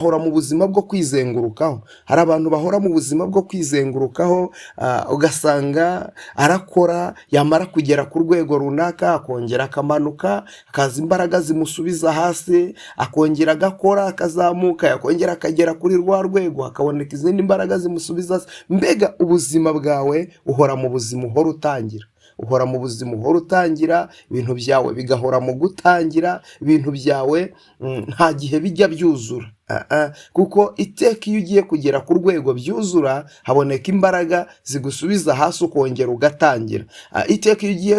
Bahora mu buzima bwo kwizengurukaho. Hari abantu bahora mu buzima bwo kwizengurukaho, ugasanga arakora, yamara kugera ku rwego runaka akongera akamanuka, hakaza imbaraga zimusubiza hasi, akongera agakora akazamuka, yakongera akagera kuri rwa rwego hakaboneka izindi mbaraga zimusubiza hasi. Mbega ubuzima bwawe uhora mu buzima uhora utangira, uhora mu buzima uhora utangira, ibintu byawe bigahora mu gutangira, ibintu byawe nta gihe bijya byuzura. Kuko iteka iyo ugiye kugera ku rwego byuzura, haboneka imbaraga zigusubiza hasi ukongera ugatangira. Iteka iyo ugiye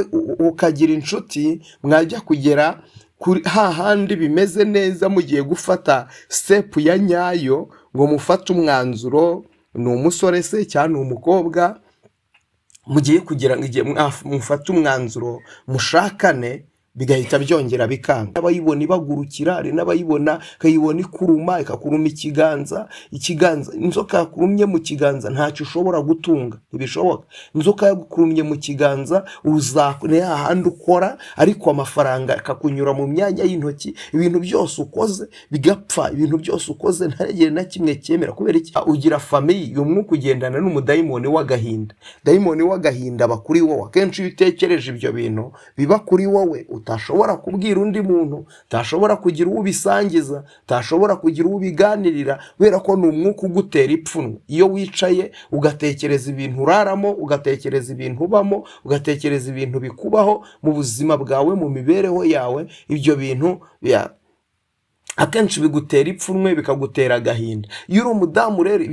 ukagira inshuti, mwajya kugera kuri hahandi bimeze neza, mugiye gufata step ya nyayo ngo mufate umwanzuro, ni umusore se cyangwa ni umukobwa, mugiye kugira ngo igihe mufate umwanzuro mushakane, bigahita byongera bikanga. Abayibona ibagurukira, hari n'abayibona akayibona ikuruma, ikakuruma ikiganza. Ikiganza, inzoka yakurumye mu kiganza ntacyo ushobora gutunga, ntibishoboka. Inzoka yagukurumye mu kiganza ni hahandi ukora ariko amafaranga akakunyura mu myanya y'intoki, ibintu byose ukoze bigapfa, ibintu byose ukoze ntagire na kimwe cyemera. Kubera iki? Ugira famille, uyu mwuka ugendana n'umudayimoni w'agahinda. Dayimoni w'agahinda aba kuri wowe. Akenshi iyo utekereje ibyo bintu biba kuri wowe, utashobora kubwira undi muntu, utashobora kugira uwo ubisangiza, utashobora kugira uwo ubiganirira, kubera ko ni umwuka ugutera ipfunwe. Iyo wicaye ugatekereza ibintu uraramo, ugatekereza ibintu ubamo, ugatekereza ibintu bikubaho mu buzima bwawe, mu mibereho yawe, ibyo bintu akenshi bigutera ipfunwe, bikagutera agahinda. Iyo uri umudamu rero,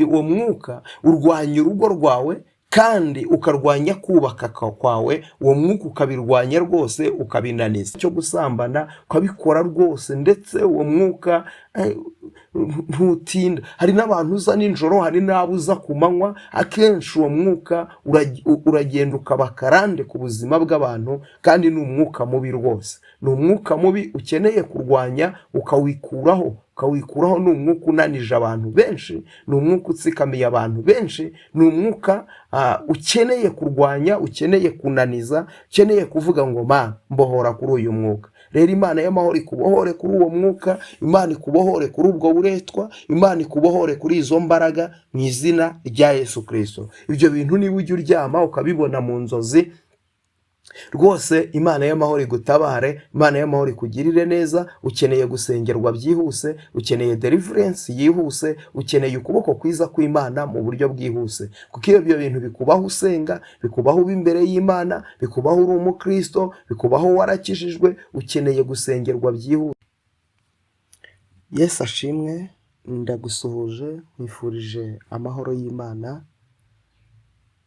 uwo mwuka urwanya urugo rwawe kandi ukarwanya kubaka kwawe, uwo mwuka ukabirwanya rwose, ukabinaniza. Cyo gusambana ukabikora rwose, ndetse uwo mwuka ntutinda. Hari n'abantu uza nijoro, hari n'abo uza ku manywa. Akenshi uwo mwuka uragenda ukaba karande ku buzima bw'abantu, kandi ni umwuka mubi rwose, ni umwuka mubi ukeneye kurwanya ukawikuraho, ukawikuraho. Ni umwuka unanije abantu benshi, ni umwuka utsikamiye abantu benshi, ni umwuka ukeneye kurwanya, ukeneye kunaniza, ukeneye kuvuga ngo: "Ma mbohora kuri uyu mwuka." Rero Imana y'amahoro ikubohore kuri uwo mwuka, Imana ikubohore kuri ubwo buretwa, Imana ikubohore kuri izo mbaraga mu izina rya Yesu Kirisito. Ibyo bintu niba ujya uryama ukabibona mu nzozi rwose, Imana y'amahoro igutabare, Imana y'amahoro ikugirire neza. Ukeneye gusengerwa byihuse, ukeneye deliverance yihuse, ukeneye ukuboko kwiza kw'Imana mu buryo bwihuse, kuko iyo ibyo bintu bikubaho usenga, bikubaho uba imbere y'Imana, bikubaho uri umukristo, bikubaho warakijijwe, ukeneye gusengerwa byihuse. Yesu ashimwe. Ndagusuhuje, nkwifurije amahoro y'Imana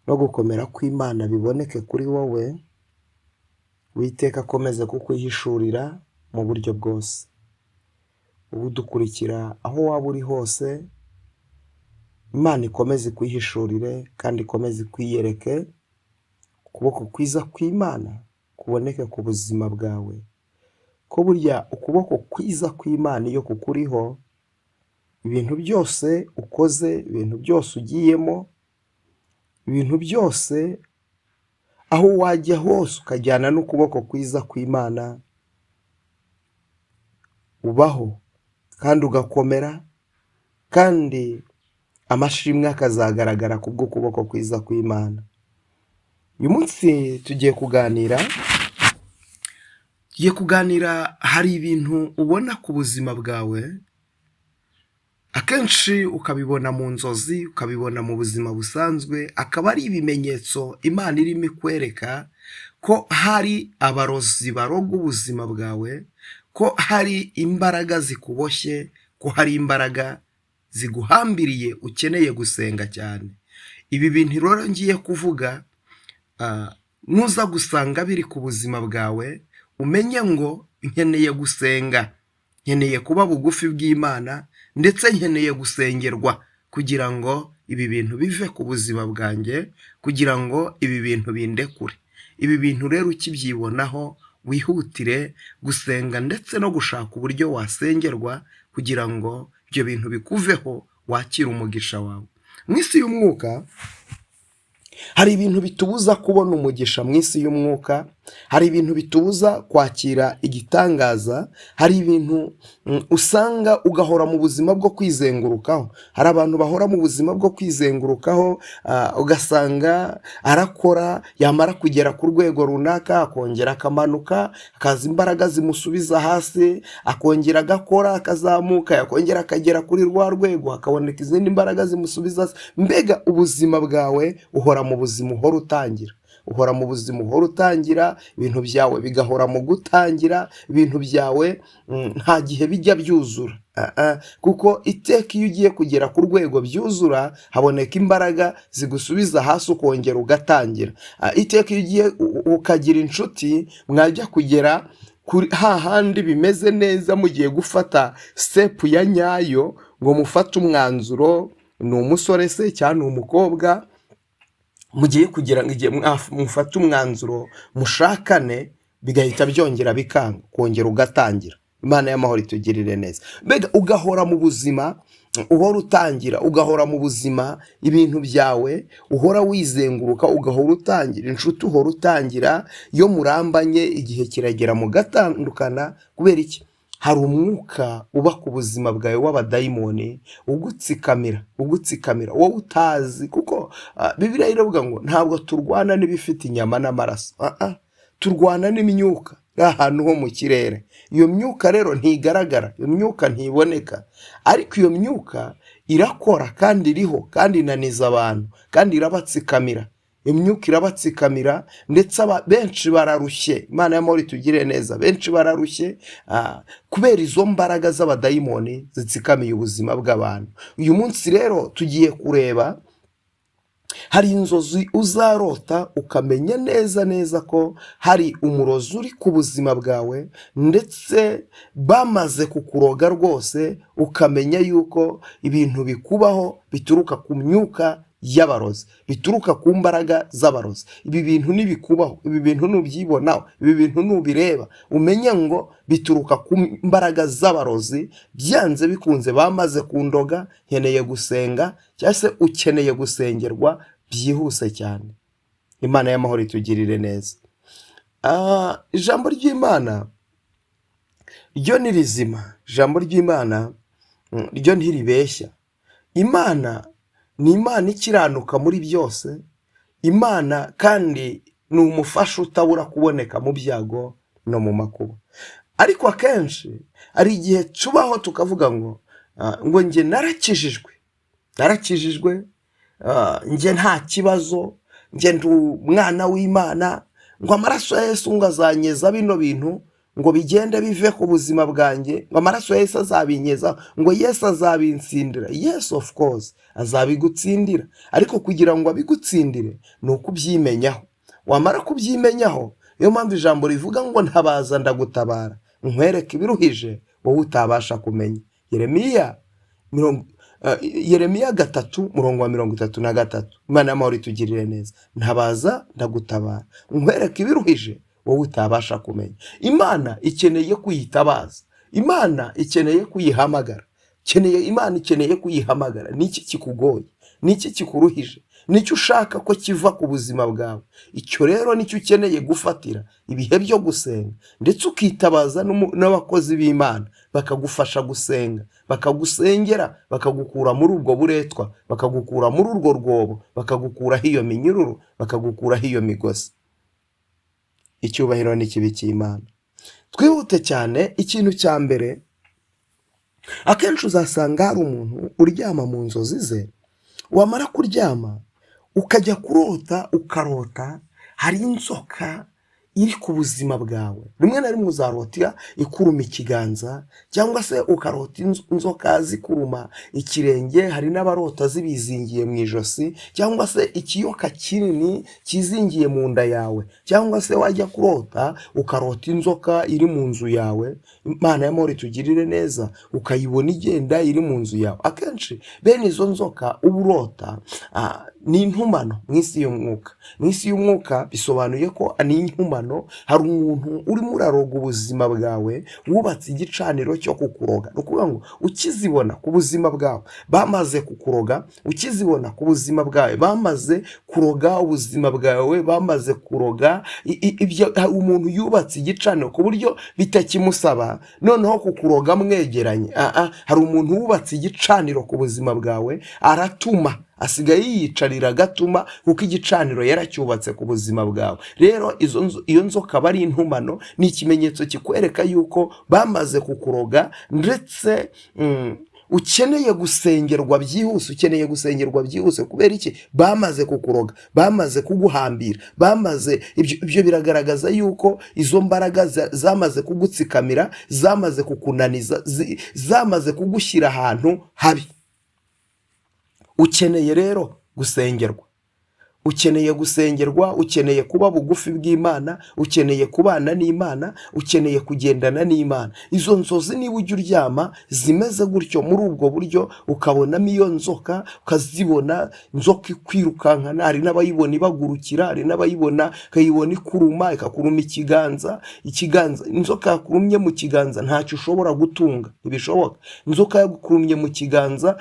no gukomera kw'Imana biboneke kuri wowe. Uwiteka akomeze kukwihishurira mu buryo bwose. Udukurikira aho waba uri hose, Imana ikomeze ikwihishurire kandi ikomeze ikwiyereke, ukuboko kwiza kw'Imana kuboneke ku buzima bwawe, ko burya ukuboko kwiza kw'Imana iyo kukuriho, ibintu byose ukoze, ibintu byose ugiyemo, ibintu byose, aho wajya hose ukajyana n'ukuboko kwiza kw'Imana, ubaho kandi ugakomera, kandi amashimwe akazagaragara kubw'ukuboko kwiza kw'Imana. Uyu munsi tugiye kuganira. Hari ibintu ubona ku buzima bwawe, akenshi ukabibona mu nzozi, ukabibona mu buzima busanzwe, akaba ari ibimenyetso Imana irimo ikwereka ko hari abarozi baroga ubuzima bwawe, ko hari imbaraga zikuboshye, ko hari imbaraga ziguhambiriye, ukeneye gusenga cyane. Ibi bintu rero ngiye kuvuga, nuza gusanga biri ku buzima bwawe, umenye ngo nkeneye gusenga, nkeneye kuba bugufi bw'Imana, ndetse nkeneye gusengerwa kugira ngo ibi bintu bive ku buzima bwanjye, kugira ngo ibi bintu bindekure. Ibi bintu rero ukibyibonaho, wihutire gusenga ndetse no gushaka uburyo wasengerwa kugira ngo ibyo bintu bikuveho, wakire umugisha wawe. Mu isi y'umwuka hari ibintu bitubuza kubona umugisha mu isi y'umwuka. Hari ibintu bitubuza kwakira igitangaza, hari ibintu usanga ugahora mu buzima bwo kwizengurukaho. Hari abantu bahora mu buzima bwo kwizengurukaho, ugasanga arakora, yamara kugera ku rwego runaka akongera akamanuka, hakaza imbaraga zimusubiza hasi, akongera agakora akazamuka, yakongera akagera kuri rwa rwego hakaboneka izindi mbaraga zimusubiza hasi. Mbega ubuzima bwawe uhora mu buzima uhora utangira, uhora mu buzima uhora utangira, ibintu byawe bigahora mu gutangira, ibintu byawe nta gihe bijya byuzura. Kuko iteka iyo ugiye kugera ku rwego byuzura, haboneka imbaraga zigusubiza hasi ukongera ugatangira. Iteka iyo ugiye ukagira inshuti, mwajya kugera kuri hahandi bimeze neza, mugiye gufata step ya nyayo ngo mufate umwanzuro, ni umusore se cyangwa ni umukobwa, mugiye kugira ngo igihe mufate umwanzuro mushakane, bigahita byongera bikanga, kongera ugatangira. Imana y'amahoro itugirire neza. Mbega ugahora mu buzima uhora utangira, ugahora mu buzima ibintu byawe uhora wizenguruka, ugahora utangira, inshuti uhora utangira, iyo murambanye igihe kiragera mugatandukana. Kubera iki? Hari umwuka uba ku buzima bwawe w'abadayimoni ugutsikamira, ugutsikamira wowe utazi, kuko Bibiliya iravuga ngo ntabwo turwana n'ibifite inyama n'amaraso, turwana n'imyuka iri ahantu ho mu kirere. Iyo myuka rero ntigaragara, iyo myuka ntiboneka, ariko iyo myuka irakora kandi iriho kandi inaniza abantu kandi irabatsikamira. Imyuka irabatsikamira ndetse benshi bararushye. Imana y'amahoro itugirire neza. Benshi bararushye kubera izo mbaraga z'abadayimoni zitsikamiye ubuzima bw'abantu. Uyu munsi rero tugiye kureba, hari inzozi uzarota ukamenya neza neza ko hari umurozi uri ku buzima bwawe, ndetse bamaze kukuroga rwose, ukamenya yuko ibintu bikubaho bituruka ku myuka y'abarozi, bituruka ku mbaraga z'abarozi. Ibi bintu nibikubaho, ibi bintu nubyibonaho, ibi bintu nubireba, umenye ngo bituruka ku mbaraga z'abarozi, byanze bikunze bamaze kundoga, nkeneye gusenga, cyangwa se ukeneye gusengerwa byihuse cyane. Imana y'amahoro itugirire neza. Ijambo ry'Imana ryo ni rizima, ijambo ry'Imana ryo ntiribeshya. Imana ni Imana ikiranuka muri byose, Imana kandi ni umufasha utabura kuboneka mu byago no mu makuba. Ariko akenshi hari igihe tubaho tukavuga ngo njye narakijijwe, narakijijwe, njye nta kibazo, njye ndi umwana w'Imana, ngo amaraso ya Yesu ngo azanyeza bino bintu ngo bigende bive ku buzima bwanjye, ngo amaraso ya Yesu azabinyeza, ngo Yesu azabinsindira. Yes, of course azabigutsindira, ariko kugira ngo abigutsindire ni ukubyimenyaho. Wamara kubyimenyaho, niyo mpamvu ijambo rivuga ngo ntabaza ndagutabara, nkwereke ibiruhije wowe utabasha kumenya. Yeremiya 3 murongo wa 33. Imana y'amahoro itugirire neza. Ntabaza ndagutabara, nkwereke ibiruhije wowe utabasha kumenya. Imana ikeneye kuyitabaza, Imana ikeneye kuyihamagara, Imana ikeneye kuyihamagara. Niki kikugoye? Niki kikuruhije? Nicyo ushaka ko kiva ku buzima bwawe? Icyo rero nicyo ukeneye gufatira ibihe byo gusenga, ndetse ukitabaza n'abakozi b'Imana bakagufasha gusenga, bakagusengera, bakagukura muri ubwo buretwa, bakagukura muri urwo rwobo, bakagukuraho iyo minyururu, bakagukuraho iyo migozi. Icyubahiro n'ikibi cy'Imana. Twihute cyane. Ikintu cya mbere, akenshi uzasanga hari umuntu uryama mu nzozi ze, wamara kuryama ukajya kurota, ukarota hari inzoka iri ku buzima bwawe. Rimwe na rimwe uzarota ikuruma ikiganza, cyangwa se ukarota inzoka zikuruma ikirenge. Hari n'abarota zibizingiye mu ijosi, cyangwa se ikiyoka kinini kizingiye mu nda yawe, cyangwa se wajya kurota ukarota inzoka iri mu nzu yawe. Imana y'amahoro itugirire neza. Ukayibona igenda iri mu nzu yawe. Akenshi bene izo nzoka uba urota ni intumano mu isi y'umwuka. Mu isi y'umwuka bisobanuye ko ni intumano. intumano. Hari umuntu urimo uraroga ubuzima bwawe, wubatse igicaniro cyo kukuroga. Ni ukuvuga ngo ukizibona ku buzima bwawe bamaze kukuroga, ukizibona ku buzima bwawe bamaze kuroga ubuzima bwawe, bamaze kuroga ibyo. Hari umuntu yubatse igicaniro ku buryo bitakimusaba noneho kukuroga mwegeranye. Hari umuntu wubatse igicaniro ku buzima bwawe, aratuma, asigaye yiyicarira agatuma, kuko igicaniro yaracyubatse ku buzima bwawe. Rero iyo nzoka aba ari intumano, ni ikimenyetso kikwereka yuko bamaze kukuroga, ndetse ukeneye gusengerwa byihuse. Ukeneye gusengerwa byihuse. Kubera iki? Bamaze kukuroga, bamaze kuguhambira, bamaze ibyo biragaragaza yuko izo mbaraga zamaze kugutsikamira, zamaze kukunaniza, zamaze kugushyira ahantu habi. Ukeneye rero gusengerwa, ukeneye gusengerwa, ukeneye kuba bugufi bw'Imana, ukeneye kubana n'Imana, ukeneye kugendana n'Imana. Izo nzozi niba ujya uryama zimeze gutyo, muri ubwo buryo, ukabonamo iyo nzoka, ukazibona inzoka ikwirukankana, hari n'abayibona ibagurukira, hari n'abayibona ukayibona ikuruma, ikakuruma ikiganza. Ikiganza, inzoka yakurumye mu kiganza ntacyo ushobora gutunga, ntibishoboka. Inzoka yagukurumye mu kiganza,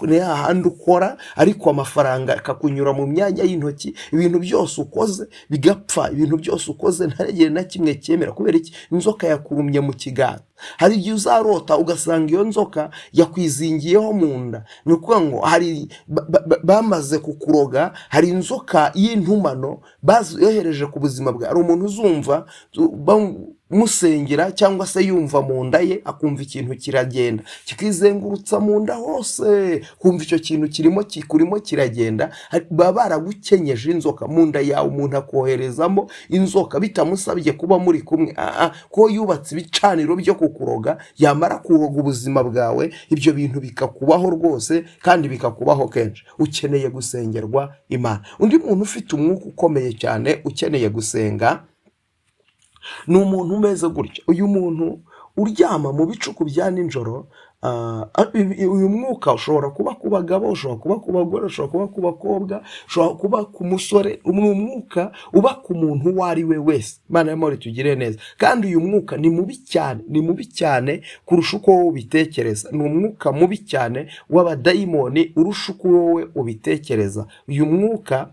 ni hahandi ukora, ariko amafaranga akakunyura mu myanya y'intoki, ibintu byose ukoze bigapfa, ibintu byose ukoze ntagire na kimwe cyemera. Kubera iki? Inzoka yakurumye mu kiganza. Hari igihe uzarota ugasanga iyo nzoka yakwizingiyeho mu nda. Ni ukuvuga ngo hari bamaze kukuroga. Hari inzoka y'intumano yohereje ku buzima bwawe. Hari umuntu uzumva bamusengera, cyangwa se yumva mu nda ye, akumva ikintu kiragenda kikizengurutsa mu nda hose, kumva icyo kintu kirimo kikurimo kiragenda. Baba baragukenyeje inzoka mu nda yawe, umuntu akoherezamo inzoka bitamusabye kuba muri kumwe. Ko yubatse ibicaniro byo kukuroga, yamara kuroga ubuzima bwawe, ibyo bintu bikakubaho rwose, kandi bikakubaho kenshi. Ukeneye gusengerwa Imana. Undi muntu ufite umwuka ukomeye cyane ukeneye gusenga ni umuntu umeze gutya. Uyu muntu uryama mu bicuku bya nijoro, uyu mwuka ushobora kuba ku bagabo, ushobora kuba ku bagore, ushobora kuba ku bakobwa, ushobora kuba ku musore. Ni umwuka uba ku muntu uwo ari we wese. Imana y'amahoro itugirire neza. Kandi uyu mwuka ni mubi cyane, ni mubi cyane kurusha uko wowe ubitekereza. Ni umwuka mubi cyane w'abadayimoni urusha uko wowe ubitekereza. Uyu mwuka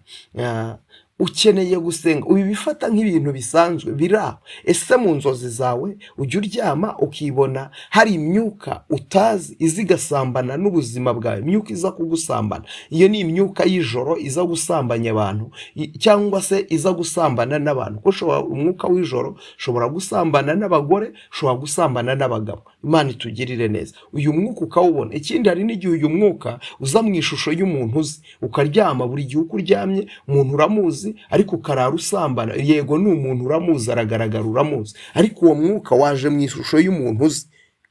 ukeneye gusenga. Ubi bifata nk'ibintu bisanzwe biri aho. Ese mu nzozi zawe ujya uryama ukibona hari imyuka utazi iza igasambana n'ubuzima bwawe, imyuka iza kugusambana? Iyo ni imyuka y'ijoro iza gusambanya abantu, cyangwa se iza gusambana n'abantu, kuko umwuka w'ijoro ushobora gusambana n'abagore, ushobora gusambana n'abagabo. Imana itugirire neza. Uyu mwuka ukawubona. Ikindi, hari n'igihe uyu mwuka uza mu ishusho y'umuntu uzi, ukaryama, buri gihe uko uryamye umuntu uramuzi, ariko ukarara usambana. Yego, ni umuntu uramuzi, aragaragara, uramuzi, ariko uwo mwuka waje mu ishusho y'umuntu uzi.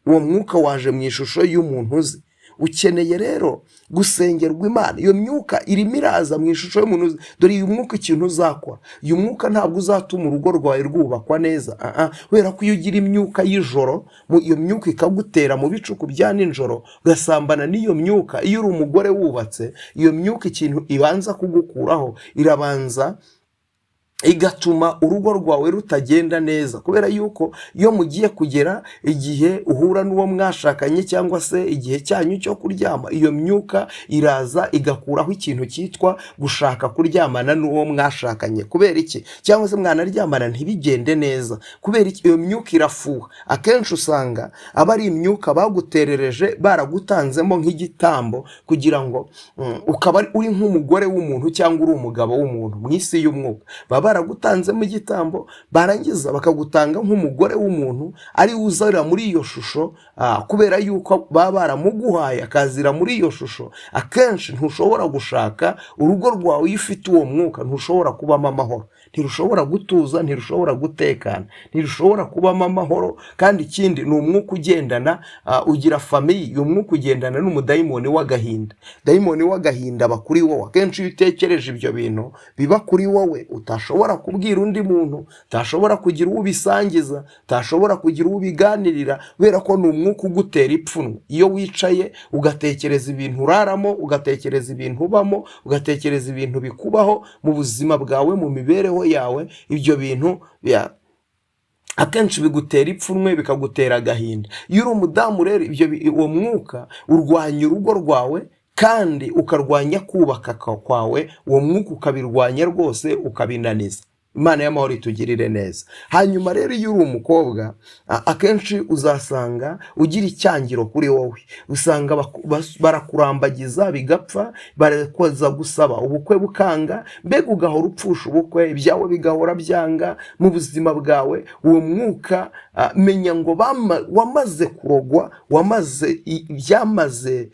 Uwo mwuka waje mu ishusho y'umuntu uzi. Ukeneye rero gusengerwa Imana. Iyo myuka irimo iraza mu ishusho y'umuntu uzi. Dore uyu mwuka, ikintu uzakora, uyu mwuka ntabwo uzatuma urugo rwawe rwubakwa neza. Kubera ko iyo ugira imyuka y'ijoro, iyo myuka ikagutera mu bicuku bya nijoro, ugasambana n'iyo myuka, iyo uri umugore wubatse, iyo myuka ikintu ibanza kugukuraho, irabanza igatuma urugo rwawe rutagenda neza, kubera yuko iyo mugiye kugera igihe uhura n'uwo mwashakanye, cyangwa se igihe cyanyu cyo kuryama, iyo myuka iraza igakuraho ikintu cyitwa gushaka kuryamana n'uwo mwashakanye. Kubera iki? Cyangwa se mwanaryamana ntibigende neza. Kubera iki? Iyo myuka irafuha. Akenshi usanga aba ari imyuka baguterereje, baragutanzemo nk'igitambo, kugira ngo ukaba uri nk'umugore w'umuntu cyangwa uri umugabo w'umuntu mu isi y'umwuka. Baba baragutanzemo igitambo, barangiza bakagutanga nk'umugore w'umuntu ari we uzarira muri iyo shusho, kubera yuko baba baramuguhaye akazira muri iyo shusho. Akenshi ntushobora gushaka. Urugo rwawe, iyo ufite uwo mwuka, ntushobora kubamo amahoro, ntirushobora gutuza, ntirushobora gutekana, ntirushobora kubamo amahoro. Kandi ikindi, ni umwuka ugendana, ugira famille, uyu mwuka ugendana n'umudayimoni w'agahinda. Dayimoni w'agahinda aba kuri wowe. Akenshi iyo utekereje ibyo bintu biba kuri wowe utashobora Utashobora kubwira undi muntu, utashobora kugira uwo ubisangiza, utashobora kugira uwo ubiganirira, kubera ko ni umwuka ugutera ipfunwe. Iyo wicaye ugatekereza ibintu uraramo, ugatekereza ibintu ubamo, ugatekereza ibintu bikubaho mu buzima bwawe, mu mibereho yawe, ibyo bintu akenshi bigutera ipfunwe, bikagutera agahinda. Iyo uri umudamu rero, uwo mwuka urwanya urugo rwawe kandi ukarwanya kubaka kwawe. Uwo mwuka ukabirwanya rwose, ukabinaniza. Imana y'amahoro itugirire neza. Hanyuma rero, iyo uri umukobwa, akenshi uzasanga ugira icyangiro kuri wowe. Usanga barakurambagiza bigapfa, barakoza gusaba ubukwe bukanga, mbega ugahora upfusha ubukwe, ibyawe bigahora byanga mu buzima bwawe. Uwo mwuka, menya ngo wamaze kurogwa, wamaze byamaze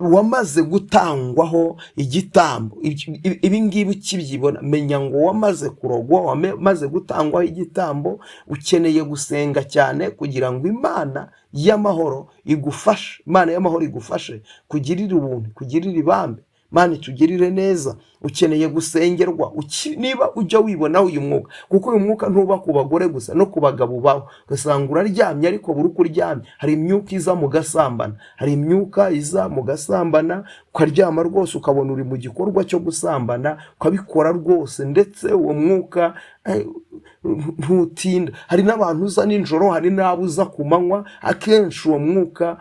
wamaze gutangwaho igitambo. Ibi ngibi ukibyibona, menya ngo wamaze kurogwa, wamaze gutangwaho igitambo. Ukeneye gusenga cyane kugira ngo Imana y'amahoro igufashe, Imana y'amahoro igufashe, kugirira ubuntu, kugirira ibambe. Imana itugirire neza. Ukeneye gusengerwa. Niba ujya wibonaho uyu mwuka, kuko uyu mwuka ntuba ku bagore gusa, no ku bagabo ubaho. Ugasanga uraryamye, ariko buri uko uryamye hari imyuka iza mugasambana, hari imyuka iza mugasambana, ukaryama rwose ukabona uri mu gikorwa cyo gusambana, ukabikora rwose. Ndetse uwo mwuka ntutinda. Hari n'abantu uza nijoro, hari n'abo uza ku manywa. Akenshi uwo mwuka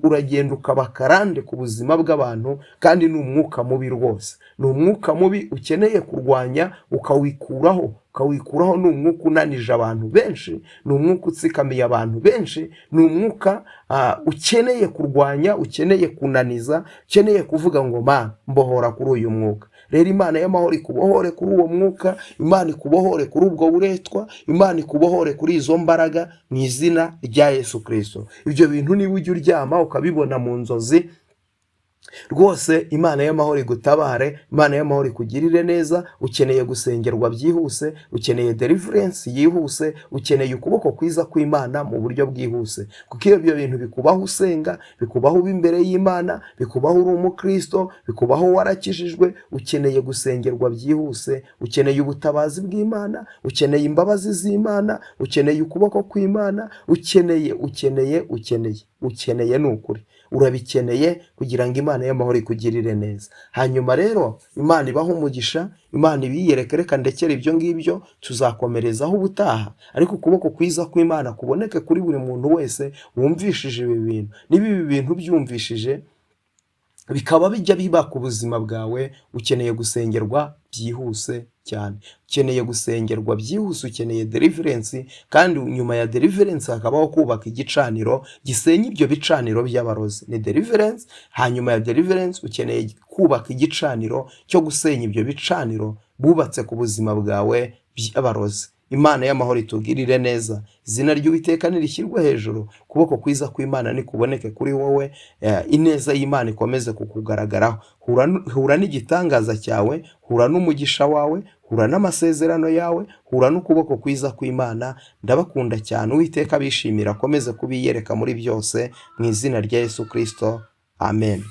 uragenda ukaba akarande ku buzima bw'abantu, kandi ni umwuka mubi rwose. Ni umwuka mubi ukeneye kurwanya, ukawikuraho, ukawikuraho. Ni umwuka unanije abantu benshi, ni umwuka utsikamiye abantu benshi, ni umwuka ukeneye kurwanya, ukeneye kunaniza, ukeneye kuvuga ngo: "Ma mbohora kuri uyu mwuka." Rero Imana y'amahoro ikubohore kuri uwo mwuka, Imana ikubohore kuri ubwo buretwa, Imana ikubohore kuri izo mbaraga mu izina rya Yesu Kirisito. Ibyo bintu niba ujya uryama ukabibona mu nzozi rwose, Imana y'amahoro igutabare, Imana y'amahoro ikugirire neza. Ukeneye gusengerwa byihuse, ukeneye deliverance yihuse, ukeneye ukuboko kwiza kw'Imana mu buryo bwihuse, kuko iyo ibyo bintu bikubaho usenga, bikubaho uba imbere y'Imana, bikubaho uri umukristo, bikubaho warakijijwe, ukeneye gusengerwa byihuse, ukeneye ubutabazi bw'Imana, ukeneye imbabazi z'Imana, ukeneye ukuboko kw'Imana, ukeneye, ukeneye, ukeneye, ukeneye, ni ukuri urabikeneye kugira ngo Imana y'amahoro ikugirire neza. Hanyuma rero Imana ibahe umugisha, Imana ibiyereke. Reka ndekere ibyo ngibyo, tuzakomerezaho ubutaha. Ariko ukuboko kwiza kw'Imana kuboneke kuri buri muntu wese wumvishije ibi bintu. Niba ibi bintu byumvishije bikaba bijya biba ku buzima bwawe, ukeneye gusengerwa byihuse cyane, ukeneye gusengerwa byihuse, ukeneye deliverance. Kandi nyuma ya deliverance hakabaho kubaka igicaniro gisenya ibyo bicaniro by'abarozi. Ni deliverance, hanyuma ya deliverance ukeneye kubaka igicaniro cyo gusenya ibyo bicaniro bubatse ku buzima bwawe by'abarozi. Imana y'amahoro itugirire neza. Izina ry'Uwiteka nirishyirwe hejuru. Ukuboko kwiza kw'Imana nikuboneke kuri wowe. Ineza y'Imana ikomeze kukugaragaraho. Hura n'igitangaza cyawe, hura n'umugisha wawe, hura n'amasezerano yawe, hura n'ukuboko kwiza kw'Imana. Ndabakunda cyane. Uwiteka abishimira akomeze kubiyereka muri byose mu izina rya Yesu Kirisito, amen.